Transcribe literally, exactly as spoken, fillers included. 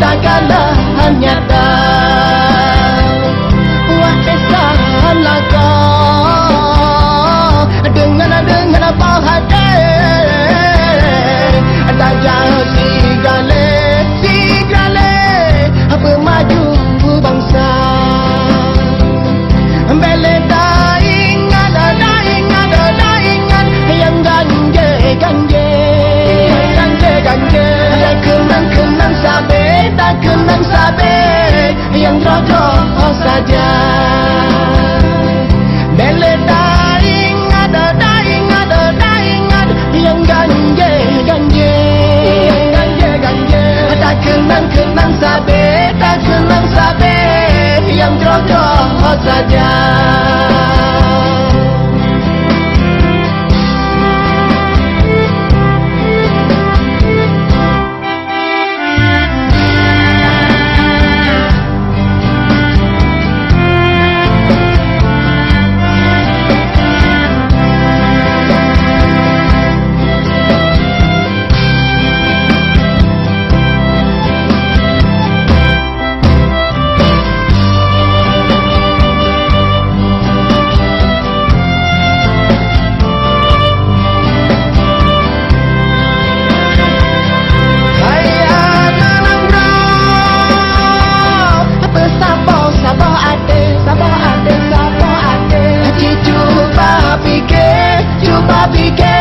Kalahan nyata, wah kisah lakoe, deungon, deungon boh até, tajak sigalé, sigalé, peumaju bansa. Bèk lé taingat, taingat, taingat nyang ganjé-ganjé, ganjé-ganjé. Takeunang-keunang sabé, takeunang sabé nyang jroh-jroh saja. Bèk lé taingat, taingat, taingat nyang ganjé-ganjé, ganjé-ganjé. Takeunang-keunang sabé, takeunang sabé nyang jroh-jroh saja. Hai aneuk nanggroe, beusaboh-saboh até, saboh até, saboh até. Cuba piké, cuba piké